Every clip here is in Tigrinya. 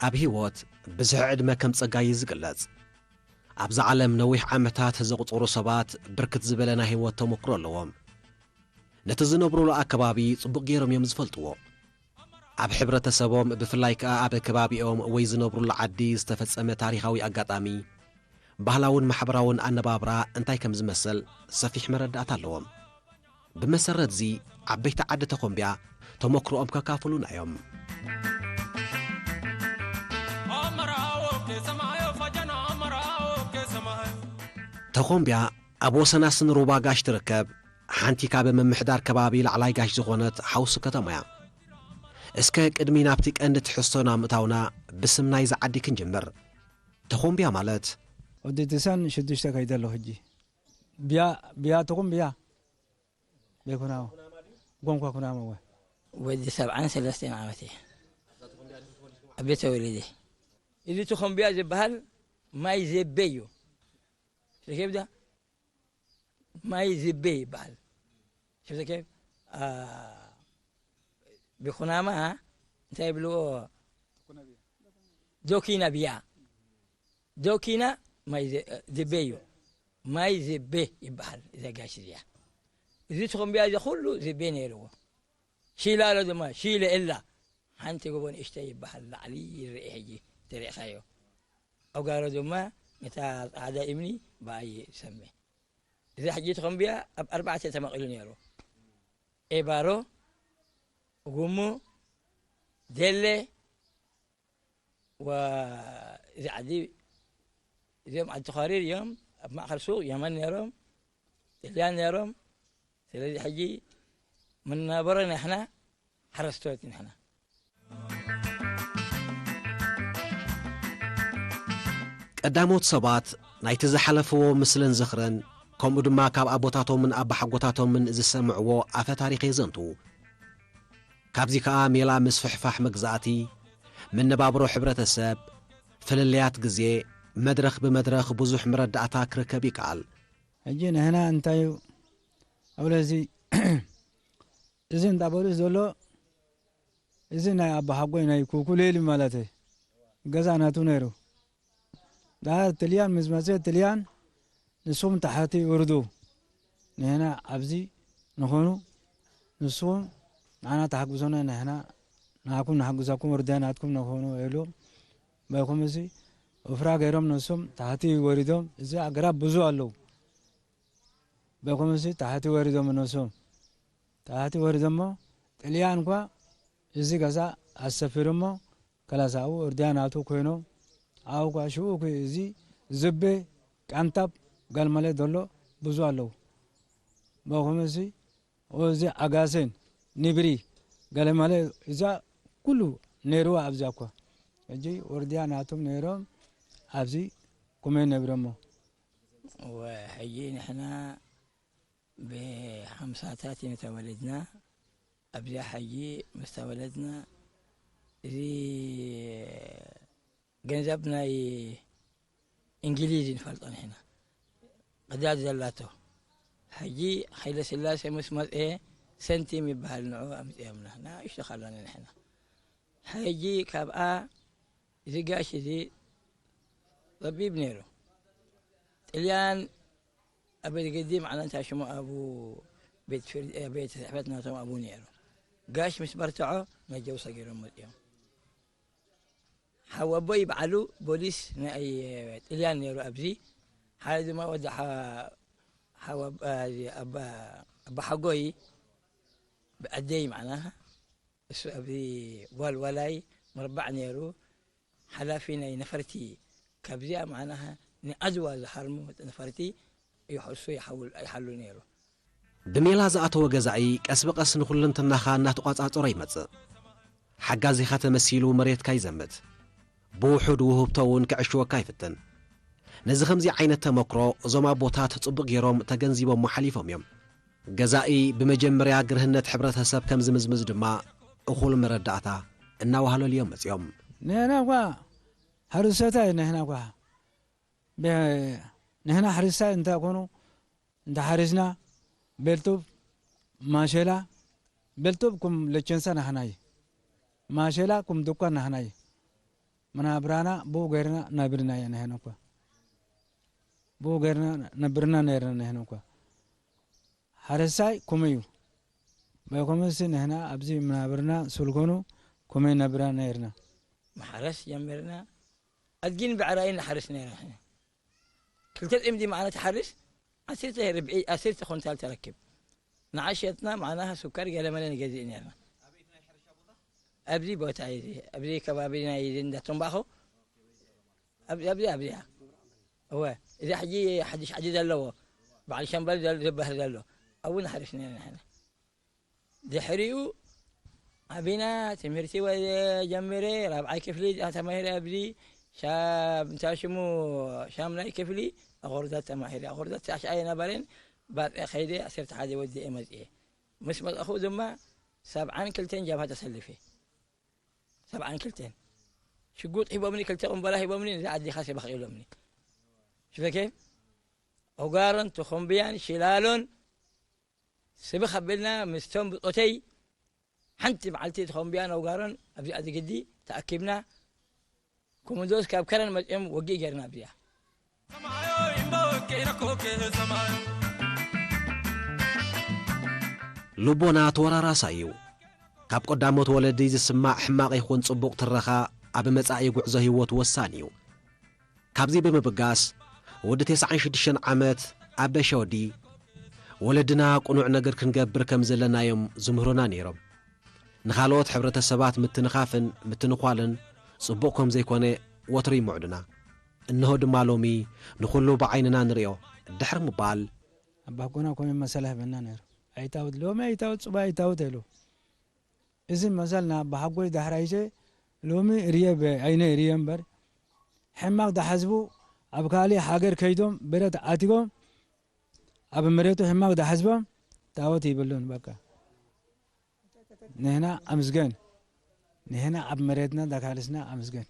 ኣብ ህይወት፣ ብዙሕ ዕድመ ከም ጸጋ እዩ ዝግለጽ። ኣብዛ ዓለም ነዊሕ ዓመታት ዘቑጸሩ ሰባት ብርክት ዝበለ ናይ ህይወት ተመክሮ ኣለዎም። ነቲ ዝነብሩሉ ኣከባቢ ጽቡቕ ገይሮም እዮም ዝፈልጥዎ። ኣብ ሕብረተሰቦም፣ ብፍላይ ከኣ ኣብ ከባቢኦም ወይ ዝነብሩሉ ዓዲ ዝተፈጸመ ታሪኻዊ ኣጋጣሚ፣ ባህላውን ማሕበራውን ኣነባብራ እንታይ ከም ዝመስል ሰፊሕ መረዳእታ ኣለዎም። ብመሰረት'ዚ፣ ዓበይቲ ዓዲ ተኾምብያ ተመክሮኦም ከካፍሉና እዮም። ተኾምብያ ኣብ ወሰን ኣስን ሩባ ጋሽ ትርከብ፣ ሓንቲ ካብ ምምሕዳር ከባቢ ላዕላይ ጋሽ ዝኾነት ሓውሲ ከተማ እያ። እስከ ቅድሚ ናብቲ ቀንዲ ትሕዝቶና ምእታውና፣ ብስም ናይዛ ዓዲ ክንጅምር። ተኾምብያ ማለት ወዲ ትሳን ሽዱሽተ ከይደ ኣለኹ ሕጂ። ብያ፣ ብያ ተኾምብያ። ቤት ኩናማ። ጎንኳ ኩናማ እወ። ወዲ ሰብዓን ሰለስተን ዓመት እየ። ኣብ ቤት ተወሊደ። እዚ ተኾምብያ ዝበሃል ማይ ዘቤ እዩ። ተኬብዳ? ማይ ዝቤ ይበሃል። ሽፍተ ኬፍ፣ አ፣ ብኩናማ እንታይ ይብልዎ? ዶኪና ብያ። ዶኪና ማይ ዝ-፣ ዝቤ እዩ። ማይ ዝቤ ይበሃል እዛ ጋሽ እዚኣ። እዚ ተኾምብያ እዚ ኩሉ ዝቤ ነይርዎ። ሺላ ኣሎ ድማ፣ ሺለ እላ። ሓንቲ ጎቦ ንእሽተይ ይበሃል፣ ላዕሊ ይረአ ሕጂ፣ ተሪእኻዮ። ኣውጋሮ ድማ ነታ ጻዕዳ እምኒ ብኣይ ይሰመ። እዚ ሕጂ ተኾምብያ ኣብ ኣርባዕተ ተመቒሉ ነይሩ። ኤባሮ፣ ጉሙ፣ ደለ፣ ወ-፣ እዚ ዓዲ፣ እዚኦም ዓዲ ተዃሪር እዮም። ኣብ ማእኸል ሱቕ የመን ነይሮም፣ ጥልያን ነይሮም። ስለዚ ሕጂ መናበሮ ናሕና ሓረስቶት ንሕና። ቀዳሞት ሰባት ናይቲ ዝሓለፍዎ ምስልን ዝኽርን፣ ከምኡ ድማ ካብ ኣቦታቶምን ኣባሓጎታቶምን ዝሰምዕዎ ኣፈ ታሪኽ የዘንቱ። ካብዚ ከኣ ሜላ ምስፍሕፋሕ መግዛእቲ፣ መነባብሮ ሕብረተሰብ፣ ፍልልያት ግዜ፣ መድረኽ ብመድረኽ ብዙሕ መረዳእታ ክርከብ ይከኣል። ሕጂ ንሕና እንታይ እዩ፣ ኣብ ለዚ እዚ እንዳ ፖሊስ ዘሎ፣ እዚ ናይ ኣባሓጎይ ናይ ኩኩ ሌሊ ማለት እዩ። ገዛ ናቱ ነይሩ። ደሓር ጥልያን ምስ መጸ፣ ጥልያን ንስኹም ታሕቲ ውርዱ፣ ንሕና ኣብዚ ንኾኑ፣ ንስኹም ንዓና ተሓግዙና፣ ንሕና ንዓኩም ንሓግዘኩም፣ ወርድያ ናትኩም ንኾኑ ኢሉ። በይኹም እዚ ወፍራ ገይሮም ንሶም ታሕቲ ወሪዶም፣ እዚ ኣግራብ ብዙ ኣለዉ። በይኹም እዚ ታሕቲ ወሪዶም ንሶም። ታሕቲ ወሪዶሞ፣ ጥልያን እኳ እዚ ገዛ ኣሰፊሩሞ፣ ከላስ ኣብኡ እርድያ ናቱ ኮይኖም፣ ኣብኡ እኳ ሽኡ እኮ እዚ ዝቤ፣ ቀንታብ፣ ገልመለ ዘሎ ብዙ ኣለዉ። በይኹም እዚ፣ እዚ ዓጋሴን፣ ንብሪ፣ ገለመለ እዛ ኩሉ ነይርዋ ኣብዛ እኳ። ሕጂ ወርድያ ናቶም ነይሮም ኣብዚ ኩሜ ነብሮሞ። ወ-፣ ሕጂ ንሕና ብሓምሳታት ኢና ተወለድና። ኣብዚኣ ሕጂ ምስ ተወለድና፣ እዚ ገንዘብ ናይ እንግሊዝ ንፈልጦ ንሕና። ቅዳድ ዘላቶ። ሕጂ ሃይለ ስላሴ ምስ መጽኤ ሰንቲም ይበሃል ንዑ ኣምጽኦምና። ንእሽቶ ካላና ንሕና። ሕጂ ካብኣ እዚ ጋሽ እዚ ጸቢብ ነይሩ። ጥልያን ኣብ ቤት ገዲ ማዕላ እንታይ ሽሙ ኣብኡ ቤት ፍርዲ፣ ቤት ጽሕፈት ናቶም ኣብኡ ነይሩ። ጋሽ ምስ በርትዖ ነጀው ሰጊሮም መጺኦም። ሓወቦይ በዓሉ ቦሊስ ናይ ጥልያን ነይሩ ኣብዚ። ሓደ ድማ ወዲ ሓ-፣ ሓወብ-፣ አ፣ እዚ ኣባ፣ ኣባ ሓጎይ ብኣደይ ማዕና እሱ ኣብዚ ዋልዋላይ ምርባዕ ነይሩ። ሓላፊ ናይ ነፈርቲ ካብዚኣ ማዕና ንኣድዋ ዝሃርሙ ነፈርቲ ይሕ-፣ እሱ ይሓውል-፣ ይሓሉ ነይሩ። ብሜላ ዝኣተወ ገዛኢ ቀስ ብቐስ ንኹልንትናኻ እናተቋጻጸሮ ይመጽእ። ሓጋዚኻ ተመሲሉ መሬትካ ይዘምት። ብውሑድ ውህብቶ እውን ክዕሽወካ ይፍትን። ነዚ ከምዚ ዓይነት ተመክሮ እዞም ኣቦታት ጽቡቕ ገይሮም ተገንዚቦሞ ሓሊፎም እዮም። ገዛኢ ብመጀመርያ ግርህነት ሕብረተሰብ ከም ዝምዝምዝ ድማ እኹል መረዳእታ እናወሃለሉ እዮም መጺኦም። ንሕና እኳ ሓርሰታይ ንሕና እኳ ብ-፣ ንሕና ሓርሳ እንተ ኮኑ፣ እንተ ሓሪስና፣ ቤልቱብ፣ ማሸላ፣ ቤልቱብ ኩም ለቸንሳ ናህናይ፣ ማሸላ ኩም ድኳን ናህናይ። መናብራና ብኡ ገይርና ነብርና ኢና ንሕና እኳ። ብኡ ገይርና ነብርና ነይርና ንሕና እኳ። ሓረስታይ ኮመይ እዩ። ባይኮመስ ንሕና ኣብዚ መናብርና ስልኮኑ ኮመይ ነብራ ነይርና። መሓረስ ጀሚርና። ኣድጊን ብዕራይን ንሓርስ ነይርና ንሕና። ክልተ ጽምዲ መዓና ትሓርስ፣ ዓሰርተ ርብዒ፣ ዓሰርተ ኮንታል ተረክብ። ንዓ ሸጥና፣ መዓና ስኳር ገለመለ ንገዝእ ነርና። ኣብዚ ቦታ እዩ እዚ፣ ኣብዚ ከባቢ ናይ እንዳ ቶምባኾ፣ ኣብ-፣ ኣብዚ፣ ኣብዚኣ። እወ፣ እዚ ሕጂ ሓድሽ ዓዲ ዘለዎ፣ በዓል ሸምበል ዘል-፣ ዝበሃል ዘሎ፣ ኣብኡ ንሓርስ ነርና ንሕና። ድሕሪኡ ዓቢና ትምህርቲ ወ-፣ ጀሚረ፣ ራብዓይ ክፍሊ ተማሂረ ኣብዚ ሻ-፣ እንታይ ሽሙ፣ ሻምናይ ክፍሊ ኣቑርደት ተማሂረ። ኣቑርደት ታሽዓይ የነበረን ባጽዕ ከይደ ዓሰርተ ሓደ ወዲኤ መጽኤ። ምስ መጻኹ ድማ ሰብዓን ክልተን ጀብሃ ተሰልፌ። ሰብዓን ክልተን። ሽጉጥ ሂቦምኒ፣ ክልተ ቅንበላ ሂቦምኒ፣ ነዛ ኣዴኻ ስበኽ ኢሎምኒ። ሽፈኬ? ኦጋሮን፣ ተኾምብያን፣ ሽላሎን፣ ስብኽ ኣቢልና ምስቶም ብጾተይ ሓንቲ መዓልቲ ተኾምብያን ኦጋሮን ኣብዚኣ ዝግዲ ተኣኪብና። ኮመንዶስ ካብ ከረን መጺኦም ወግኢ ጌርና ኣብዚኣ። ልቦና ተወራራሳይ እዩ። ካብ ቀዳሞት ወለዲ ዝስማዕ ሕማቕ ይኹን ጽቡቕ ትረኻ ኣብ መጻኢ ጉዕዞ ህይወት ወሳኒ እዩ። ካብዚ ብምብጋስ፣ ወዲ ተስዓን ሽዱሽተን ዓመት ኣበሸ ወዲ፣ ወለድና ቅኑዕ ነገር ክንገብር ከም ዘለና'ዮም ዝምህሩና ነይሮም። ንኻልኦት ሕብረተሰባት ምትንኻፍን ምትንዃልን ጽቡቕ ከም ዘይኮነ ወትሩ ይምዕዱና። እንሆ ድማ ሎሚ ንኹሉ ብዓይንና ንሪኦ። ድሕሪ ምባል፣ ኣባጎና ኮነ መሰል ህበና ነይሩ። ኣይታውት፣ ሎሚ ኣይታውት፣ ጽባሕ ኣይታውት ኢሉ። እዚ መሰል ንኣባሓጎይ ዳሕራይሸ ሎሚ እርየ ብዓይነ እርየ እምበር፣ ሕማቕ ዳሓዝቡ ኣብ ካሊእ ሃገር ከይዶም ብረት ዓቲጎም ኣብ መሬቱ ሕማቕ ዳሓዝቦም ታወት ይብሉን። በቃ ንሕና ኣምስገን፣ ንሕና ኣብ መሬትና ዳካልስና ኣምስገን።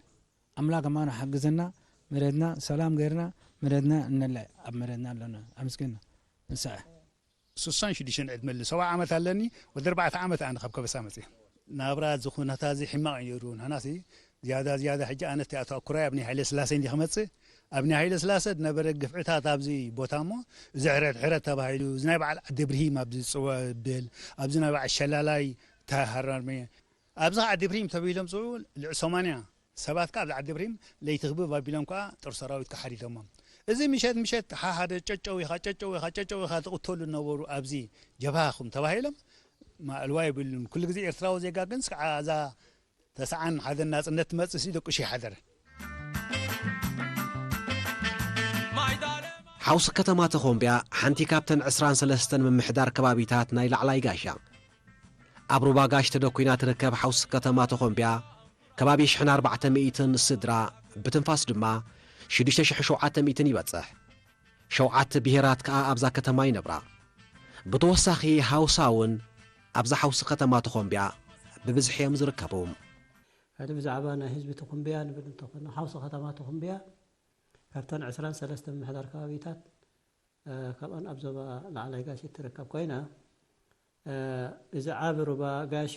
ኣምላክ ከማን ሓግዘና፣ መሬትና ሰላም ገይርና፣ መሬትና እነለ ኣብ መሬትና ኣለና። ኣምስገን ንስዐ። ስሳን ሽዱሽተን ዕድመ ኣለኒ፣ ሰብዓ ዓመት ኣለኒ፣ ወዲ ኣርባዕተ ዓመት ኣነ ካብ ከበሳ መፅየ። ናብራ እዚ ኩነታ እዚ ሕማቕ እዩ ነይሩ። ንሕናሲ ዝያዳ ዝያዳ ሕጂ ኣነ እቲኣ ተኣኩራይ ኣብ ናይ ሃይለ ስላሴ እንዲ ክመፅእ፣ ኣብ ናይ ሃይለ ስላሴ ዝነበረ ግፍዕታት ኣብዚ ቦታ እሞ፣ እዚ ሕረት ሕረት ተባሂሉ፣ እዚ ናይ በዓል ዓዲ ብርሂም ኣብዚ ዝፅወ ብል፣ ኣብዚ ናይ በዓል ሸላላይ ተሃራርመ፣ ኣብዚ ከዓ ዓዲ ብርሂም ተባሂሎም ፅውዑ ልዕ ሰማንያ ሰባት ከኣ ኣብዚ ዓዲ ብሪም ለይቲ ክብብ ኣቢሎም ከኣ ጦር ሰራዊት ከሓዲዶሞም። እዚ ምሸት ምሸት ሓሓደ ጨጨው ኢኻ ጨጨው ኢኻ ጨጨው ኢኻ ትቕተሉ ነበሩ ኣብዚ ጀብሃኹም ተባሂሎም ማእልዋ የብሉን። ኩሉ ግዜ ኤርትራዊ ዜጋ ግን ስክዓ እዛ ተስዓን ሓደን ናጽነት ትመጽእ ሲ ደቁሽ ይሓደር። ሓውሲ ከተማ ተኾምብያ ሓንቲ ካብተን ዕስራን ሰለስተን ምምሕዳር ከባቢታት ናይ ላዕላይ ጋሻ። ኣብ ሩባ ጋሽ ተደኲና ትርከብ ሓውሲ ከተማ ተኾምብያ ከባቢ ሽሕን ኣርባዕተ ሚእትን ስድራ፣ ብትንፋስ ድማ ሽዱሽተ ሽሕ ሸውዓተ ሚእትን ይበጽሕ። ሸውዓተ ብሄራት ከኣ ኣብዛ ከተማ ይነብራ። ብተወሳኺ ሃውሳ እውን ኣብዛ ሓውሲ ከተማ ተኾምብያ ብብዝሒ እዮም ዝርከቡ። ሕዚ ብዛዕባ ናይ ህዝቢ ተኹምብያ ንብል እንተኾና፣ ሓውሲ ከተማ ተኹምብያ ካብተን ዕስራን ሰለስተን ምምሕዳር ከባቢታት፣ እ፣ ካብኣን ኣብ ዞባ ላዕላይ ጋሽ እትርከብ ኮይና፣ እ፣ እዚ ዓቢ ሩባ ጋሽ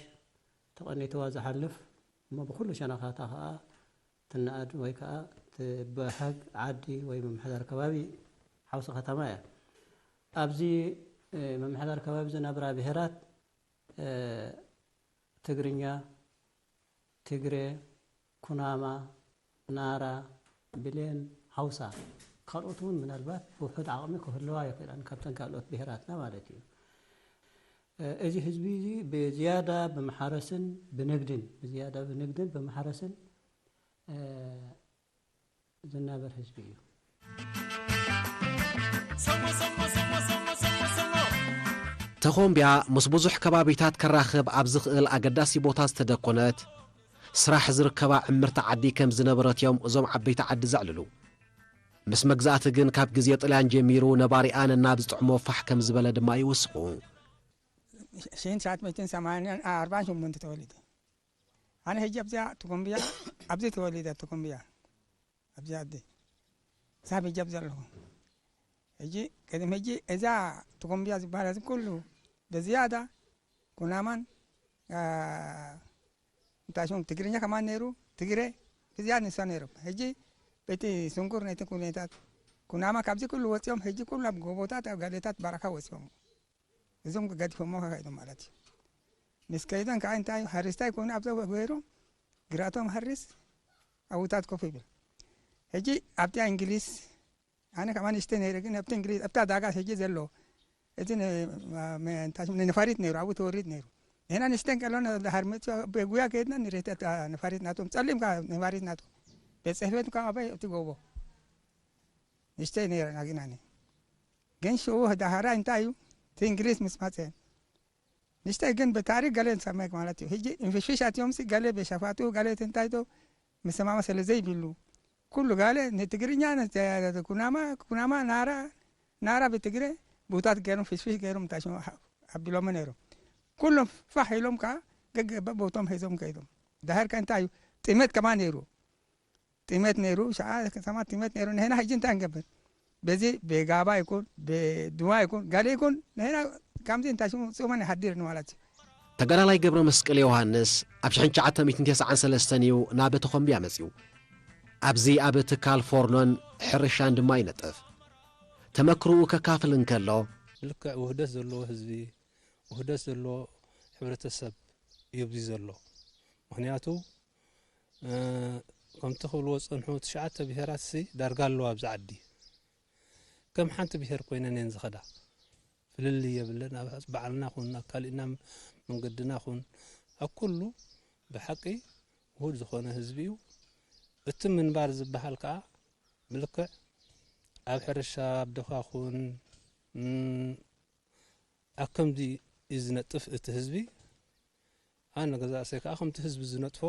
ተቐኒትዋ ዝሓልፍ እሞ ብኹሉ ሸነኻታ ከኣ ትነኣድ ወይ ከኣ ትበሃግ ዓዲ ወይ ምምሕዳር ከባቢ ሓውሲ ከተማ እያ። ኣብዚ፣ እ፣ ምምሕዳር ከባቢ ዝነብራ ብሄራት፣ እ፣ ትግርኛ፣ ትግሬ፣ ኩናማ፣ ናራ፣ ብሌን፣ ሃውሳ፣ ካልኦት እውን ምናልባት ብውሑድ ዓቕሚ ክህልዋ ይኽእላን ካብተን ካልኦት ብሄራትና ማለት እዩ። እ፣ እዚ ህዝቢ እዚ ብዝያዳ ብምሓረስን ብንግድን፣ ብዝያዳ ብንግድን ብምሓረስን፣ እ፣ ዝናበር ህዝቢ እዩ። ተኾምብያ ምስ ብዙሕ ከባቢታት ከራኽብ ኣብ ዝኽእል ኣገዳሲ ቦታ ዝተደኮነት፣ ስራሕ ዝርከባ ዕምርቲ ዓዲ ከም ዝነበረት እዮም እዞም ዓበይቲ ዓዲ ዘዕልሉ። ምስ መግዛእቲ ግን ካብ ግዜ ጥልያን ጀሚሩ ነባሪኣ ነናብ ዝጥዕሞ ፋሕ ከም ዝበለ ድማ ይውስኹ። ሽሕን ትሽዓተ ሚእትን ሰማንያን ኣርባዓን ሸሞንተ ተወሊደ። ኣነ ሕጂ ኣብዚኣ ትኩምብያ፣ ኣብዚ ተወሊደ ትኩምብያ፣ ኣብዚኣ ኣዲ ሳብ ሕጂ ኣብዚ ኣለኹ። ሕጂ ቅድሚ ሕጂ እዛ ትኩምብያ ዝበሃል እዚ ኩሉ ብዝያዳ ኩናማን፣ አ፣ እንታይ ሽሙ ትግርኛ ከማን ነይሩ፣ ትግረ፣ እዚኣ ንሳ ነይሮም። ሕጂ በቲ ስንኩር ነቲ ኩነታት ኩናማ ካብዚ ኩሉ ወፂኦም፣ ሕጂ ኩሉ ኣብ ጎቦታት ኣብ ጋሌታት በረኻ ወፂኦም። እዞም ገዲፎሞ ከይዶም ማለት እዩ። ምስ ከይዶም ከዓ እንታይ እዩ፣ ሓረስታይ ኮይኑ ኣብዛ ገይሮም ግራቶም ሓርስ ኣብታት ኮፍ ይብል። ሕጂ ኣብቲ እንግሊዝ ኣነ ከማን ንእሽተይ ነይረ፣ ግን ኣብቲ እንግሊዝ ኣብታ ዳጋ ሕጂ ዘሎ እቲ ን-፣ ማ-፣ መ-፣ እንታይ ሽሙ ንነፋሪት ነይሩ፣ ኣብኡ ተወሪድ ነይሩ። ንሕና ንእሽተን ከለና ደሓር መፅኡ ብጉያ ከይድና ንሬተ ነፋሪት ናቶም፣ ፀሊም ከዓ ነፋሪት ናቶም። ቤት ፅሕፈት ከዓ ኣበይ ኣብቲ ጎቦ። ንእሽተይ ነይረ ኣግናኒ። ግን ሽኡ ዳሃራ እንታይ እዩ፣ እቲ እንግሊዝ ምስ መፀ። ንእሽተይ ግን ብታሪክ ገለ ንሰማይ ማለት እዩ። ሕጂ እንፍሽፍሽ ኣትዮምሲ ገለ ብሸፋቱ ገለ ትንታይቶ ምሰማማ ስለ ዘይብሉ፣ ኩሉ ጋለ ንትግርኛ፣ ነ-፣ ኩናማ፣ ኩናማ፣ ናራ፣ ናራ ብትግረ ብኡታት ገይሮም ፍሽፍሽ ገይሮም እንታይ ሽሙ ኣቢሎሞ ነይሮም። ኩሎም ፋሕ ኢሎም ከዓ ገገ በቦቶም ሒዞም ከይዶም። ዳህር ከ እንታይ እዩ? ጥሜት ከማ ነይሩ። ጥሜት ነይሩ፣ ሸዓ ከተማ ጥሜት ነይሩ። ንሕና ሕጂ እንታይ ንገብር? በዚ ብጋባ ይኩን፣ ብድዋ ይኩን፣ ገለ ይኩን፣ ንሕና ከምዚ እንታይ ሽሙ ጽመን ይሓድር ንማለት እዩ። ተጋዳላይ ገብረ መስቀል ዮሃንስ ኣብ ሽሕን ትሽዓተ ሚእትን ተስዓን ሰለስተን እዩ ናብ ተኾምብያ መጺኡ። ኣብዚ ኣብ ትካል ፎርኖን ሕርሻን ድማ ይነጥፍ። ተመክሮኡ ከካፍል እንከሎ፣ ልክዕ ውህደት ዘለዎ ህዝቢ፣ ውህደት ዘለዎ ሕብረተሰብ እዩ ኣብዚ ዘሎ። ምኽንያቱ፣ እ፣ ከምቲ ክብልዎ ዝጸንሑ ትሽዓተ ብሄራትሲ ዳርጋ ኣለዋ ኣብዚ ዓዲ። ከም ሓንቲ ብሄር ኮይነን እየን ዝኸዳ። ፍልልይ የብለን። ኣብ ባዕልና ኹን፣ ኣብ ካሊእና መንገድና ኹን፣ ኣብ ኩሉ ብሓቂ ውሁድ ዝኾነ ህዝቢ እዩ። እቲ ምንባር ዝበሃል ከኣ ብልክዕ ኣብ ሕርሻ፣ ኣብ ድኻ ኹን፣ እም፣ ኣብ ከምዚ እዩ ዝነጥፍ እቲ ህዝቢ። ኣነ ገዛእሰይ ከኣ ከምቲ ህዝቢ ዝነጥፎ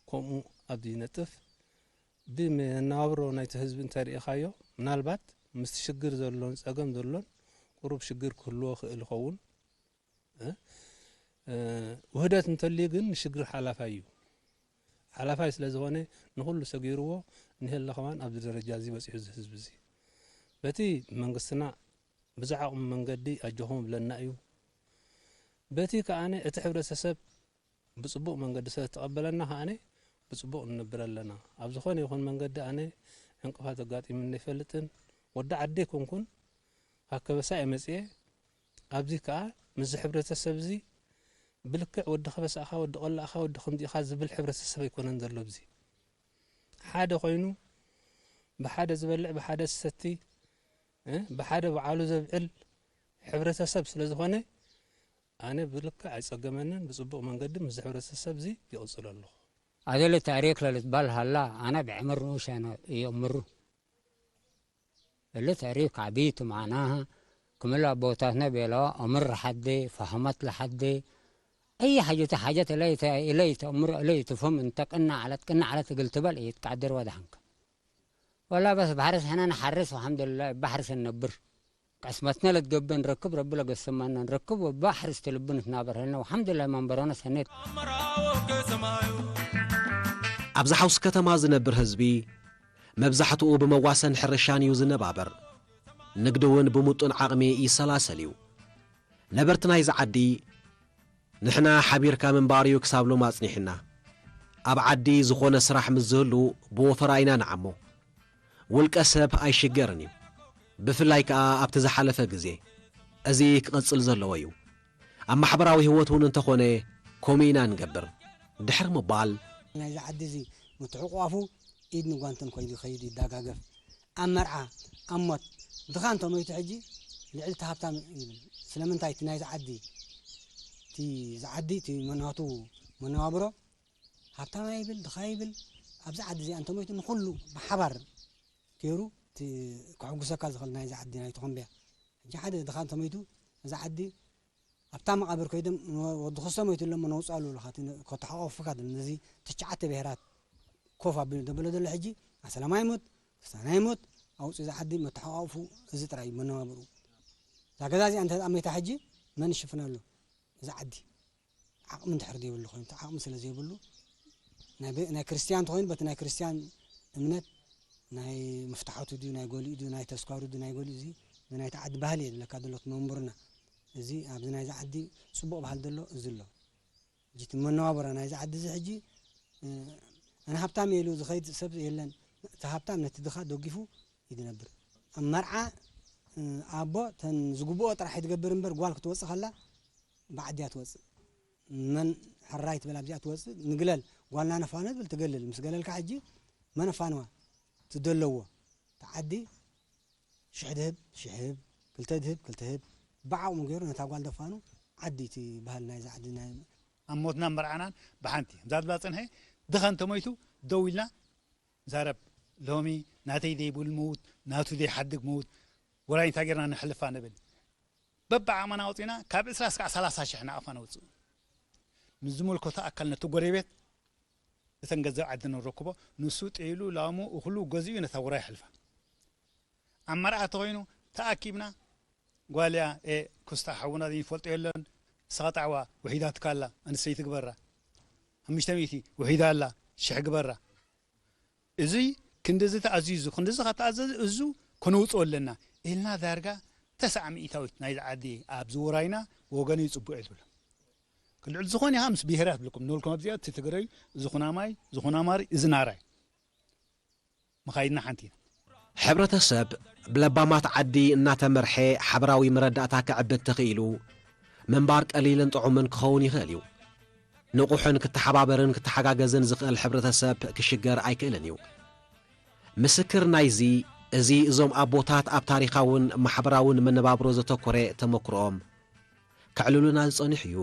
ከምኡ ኣብዚ ይነጥፍ። ብመነባብሮ ናይቲ ህዝቢ እንተ ርኢኻዮ፣ ምናልባት ምስቲ ሽግር ዘሎን ጸገም ዘሎን ቁሩብ ሽግር ክህልዎ ይኽእል ይኸውን። እ፣ እ፣ ውህደት እንተልዩ ግን ንሽግር ሓላፋይ እዩ። ሓላፋይ ስለ ዝኾነ ንኹሉ ሰጊርዎ፣ እንሄለ ከማን ኣብዚ ደረጃ እዚ በጺሑ እዚ ህዝቢ እዚ። በቲ መንግስትና ብዝዓቕሙ መንገዲ ኣጆኹም ይብለና እዩ። በቲ ከኣነ እቲ ሕብረተሰብ ብጽቡቕ መንገዲ ስለ ዝተቐበለና ከኣነ ብጽቡቕ ንነብር ኣለና። ኣብ ዝኾነ ይኹን መንገዲ ኣነ ዕንቅፋት ኣጋጢሙኒ ኣይፈልጥን። ወዲ ዓዲ ኣይኮንኩን፣ ካብ ከበሳ እየ መጽየ። ኣብዚ ከኣ ምስዚ ሕብረተሰብ እዚ ብልክዕ ወዲ ከበሳኻ፣ ወዲ ቆላእኻ፣ ወዲ ከምዚእኻ ዝብል ሕብረተሰብ ኣይኮነን ዘሎ ኣብዚ። ሓደ ኮይኑ ብሓደ ዝበልዕ፣ ብሓደ ዝሰቲ፣ እ፣ ብሓደ በዓሉ ዘብዕል ሕብረተሰብ ስለ ዝኾነ፣ ኣነ ብልክዕ ኣይጸገመንን፣ ብጽቡቕ መንገዲ ምስዚ ሕብረተሰብ እዚ ይቕጽሎ ኣለኹ። ኣደለ ታሪክ ለልትባል ሃላ፣ ኣነ ብዕምር ንኡሽ ኣነ እየምሩ። እሊ ታሪክ ዓቢ ትማና፣ ክምል ኣቦታትና ቤለዋ፣ እምር ለሓዴ፣ ፈሃመት ለሓዴ፣ ኣይ ሓጀት፣ ሓጀት እለይ ተ-፣ እለይ ተእምር፣ እለይ ትፍህም፣ እንተ ቅና ዓለት፣ ቅና ዓለት እግል ትበል፣ እይትቃድር ወደሓንከ። ወላ በስ ባሕርስ ሕነ ንሓርስ፣ ወሓምዱልላህ፣ ባሕርስ እንነብር። ቅስመትና ለትገብእ ንረክብ፣ ረቢ ለገሰመና ንረክብ፣ ወባሕርስ ትልቢ ንትናበር ህልና፣ ወሓምዱልላህ መንበሮና ሰኔት። ኣብዚ ሓውሲ ከተማ ዝነብር ህዝቢ መብዛሕትኡ ብመዋሰን ሕርሻን እዩ ዝነባበር። ንግዲ እውን ብምጡን ዓቕሚ ይሰላሰል እዩ። ነበርቲ ናይዚ ዓዲ ንሕና ሓቢርካ ምንባር እዩ ክሳብ ሎም ኣጽኒሕና። ኣብ ዓዲ ዝኾነ ስራሕ ምስ ዝህሉ ብወፈራ ኢና ንዓሞ። ውልቀ ሰብ ኣይሽገርን እዩ። ብፍላይ ከኣ ኣብቲ ዝሓለፈ ግዜ። እዚ ክቕጽል ዘለዎ እዩ። ኣብ ማሕበራዊ ህይወት እውን እንተኾነ ከምኡ ኢና ንገብር። ድሕሪ ምባል ናይዚ ዓዲ እዚ ምትሕቑቋፉ ኢድ ንጓንትን ኮይኑ ይኸይድ ይደጋገፍ። ኣብ መርዓ፣ ኣብ ሞት፣ ድኻ እንተ ሞይቱ ሕጂ ልዕሊ እቲ ሃብታም ይብል። ስለምንታይ እቲ ናይዚ ዓዲ፣ እቲ ዝዓዲ፣ እቲ መናቱ መነባብሮ ሃብታም ኣይብል፣ ድኻ ይብል፣ ኣብዚ ዓዲ እዚኣ እንተ ሞይቱ ንኹሉ ብሓባር ገይሩ እቲ ከሐጉሰካ ዝኽእል ናይዚ ዓዲ ናይ ተኾምብያ። ሕጂ ሓደ ድኻ እንተ ሞይቱ፣ እዚ ዓዲ ኣብታ መቓብር ከይዶም ወዲ ክስተ ሞይቱ ኣሎ እሞ ነውፅኣሉ ኣለኻ፣ እቲ ነ-፣ ከተሓቋቑፉካ ድል ነዚ ትሽዓተ ብሄራት ኮፍ ኣቢሉ ደበሎ ዘሎ ሕጂ ኣሰላማይ ሞት፣ ክስታናይ ሞት፣ ኣውፅኡ እዚ ዓዲ መተሓቋቑፉ እዚ ጥራይ እዩ መነባብርኡ። እዛ ገዛ እዚኣ እንተ ደኣ ሞይታ ሕጂ መን ይሽፍና ኣሎ? እዚ ዓዲ። ዓቕሚ እንድሕር ዘይብሉ ኮይኑ፣ እቲ ዓቕሚ ስለ ዘይብሉ፣ ናይ በ-፣ ናይ ክርስትያን እንተኾይኑ፣ በቲ ናይ ክርስትያን እምነት ናይ ምፍታሓቱ ድዩ፣ ናይ ጎሊኡ ድዩ፣ ናይ ተስካሩ ድዩ፣ ናይ ጎሊኡ፣ እዚ ብናይቲ ዓዲ ባህሊ እየ ዝብለካ ዘሎ፣ እቲ መንቡርና። እዚ ኣብዚ ናይዚ ዓዲ ጽቡቕ ባህሊ ዘሎ እዚ ኣሎ። ሕጂ እቲ መነባብሮ ናይዚ ዓዲ እዚ ሕጂ፣ እ፣ ኣነ ሃብታም እየ ኢሉ ዝኸይድ ሰብ የለን። እቲ ሃብታም ነቲ ድኻ ደጊፉ እዩ ዝነብር። ኣብ መርዓ ኣቦ ተን ዝግብኦ ጥራሕ ይትገብር እምበር፣ ጓል ክትወፅእ ከላ ብዓዲ እያ ትወፅእ። መን ሕራይ ትብል ኣብዚኣ ትወፅእ፣ ንግለል፣ ጓልና ነፋኖ ትብል ትገልል። ምስ ገለልካ ሕጂ መን ኣፋንዋ ትደለዎ፣ እቲ ዓዲ ሽሕ ድህብ ሽሕ ህብ፣ ክልተ ድህብ ክልተ ህብ፣ ብዓቕሙ ገይሩ ነታ ጓል ደፋኑ። ዓዲ እቲ ባህል ናይዚ ዓዲ ናይ ኣብ ሞትና መርዓናን ብሓንቲ እዛ ትብላ ጽንሐ። ድኻ እንተሞይቱ ደው ኢልና ዛረብ። ሎሚ ናተይ ዘይብል ምውት፣ ናቱ ዘይሓድግ ምውት፣ ወራይ እንታይ ጌርና ነሕልፋ ንብል። በብዓቕምና ወጺና ካብ ዕስራ እስካዕ ሰላሳ ሽሕ ናቕፋ ነውጽእ። ንዝመልከቶ ኣካል፣ ነቲ ጎረቤት፣ እተን ገንዘብ ዓዲ ንረክቦ፣ ንሱ ጤሉ ላሙ እኽሉ ገዚኡ ነታ ውራይ የሕልፋ። ኣብ መርዓ ተኾይኑ ተኣኪብና፣ ጓልያ ኤ ክስታ ሓውና ዘይፈልጦ የለን። ንስኻ ጣዕዋ ውሒዳትካ ኣላ፣ ኣንስተይቲ ግበራ። ሓሙሽተ ሚእቲ ውሒዳ ኣላ፣ ሽሕ ግበራ። እዙይ ክንድዚ ተኣዚዙ፣ ክንድዚ ካብ ተኣዘዘ እዙ ከነውፅኦ ኣለና ኢልና ዳርጋ ተስዓ ሚእታዊት ናይዚ ዓዲ ኣብዚ ውራይና ወገነይ ፅቡቅ እየ ዝብሎ። ክልዕል ዝኾነ ኢኻ ምስ ብሄራት ብልኩም ንብልኩም ኣብዚኣ እቲ ትግረዩ፣ እዚ ኩናማይ፣ እዚ ኩናማሪ፣ እዚ ናራይ። መኻይድና ሓንቲ ኢና። ሕብረተሰብ ብለባማት ዓዲ እናተመርሐ ሓበራዊ መረዳእታ ክዕብት ተኽኢሉ፣ ምንባር ቀሊልን ጥዑምን ክኸውን ይኽእል እዩ። ንቑሕን ክተሓባበርን ክተሓጋገዝን ዝኽእል ሕብረተሰብ ክሽገር ኣይክእልን እዩ። ምስክር ናይዚ፣ እዚ እዞም ኣቦታት ኣብ ታሪኻውን ማሕበራውን መነባብሮ ዘተኮረ ተመክሮኦም ከዕልሉና ዝጸንሑ እዩ።